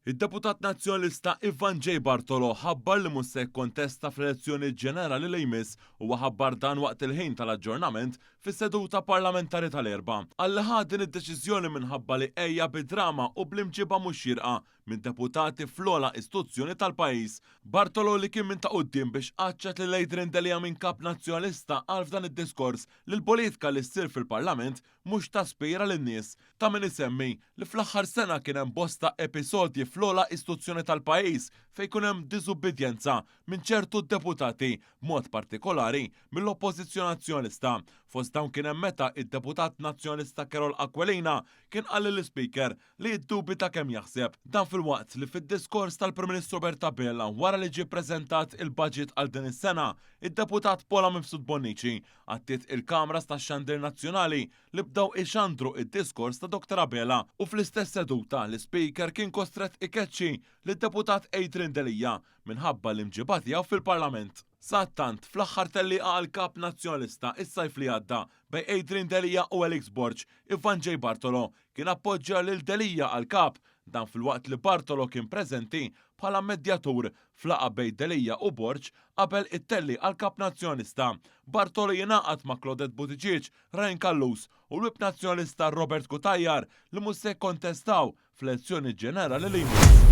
Id-deputat Nazzjonalista Ivan J. Bartolo ħabbar li mhux se jikkontesta fl-elezzjoni ġenerali li jmiss. Huwa ħabbar dan waqt il-ħin tal-aġġornament fis-seduta parlamentari tal-Erbgħa. Qal li ħa din id-deċiżjoni minħabba li għejja bid-drama u bl-imġiba mhux xierqa minn deputati fl-ogħla istuzzjoni tal-pajjiż. Bartolo li kien minn ta' quddiem biex qaċċat lil Adrian Delia minn Kap Nazzjonalista qal f'dan id-diskors li l-politika li ssir fil-Parlament mhux taspira lin-nies. Ta' min isemmi li fl-aħħar sena kien hemm bosta episodji fl-ogħla istuzzjoni tal-pajjiż fejn kien hemm diżubbidjenza minn ċertu deputati, b'mod partikolari mill-Oppożizzjoni Nazzjonalista. Fost dawn kien hemm meta id-deputat Nazzjonalista Karol Aquilina kien qal lill-Ispeaker li jiddubita kemm jaħseb. Dan filwaqt li fid-diskors tal-Prim Ministru Robert Abela wara li ġie ppreżentat il-budget għal din is-sena, id-deputat Paula Mifsud Bonnici għattiet il-kameras tax-xandir nazzjonali li bdew ixandru id-diskors ta' Dr Abela u fl-istess seduta l-Ispeaker kien kostrett ikeċċi lid-deputat Adrian Delia minħabba l-imġiba tiegħu fil-Parlament. Sadattant, fl-aħħar tellieqa għall-Kap Nazzjonalista is-sajf li għadda bejn Adrian Delia u Alex Borg, Ivan J. Bartolo kien appoġġja lil Delia għall-Kap, dan filwaqt li Bartolo kien preżenti bħala medjatur f'laqgħa bejn Delia u Borg qabel it-tellieqa għall-Kap Nazzjonalista. Bartolo jingħaqad ma' Claudette Buttigieg, Ryan Callus u l-Whip Nazzjonalista Robert Cutajar li mhux se jikkontestaw fl-elezzjoni ġenerali li jmiss.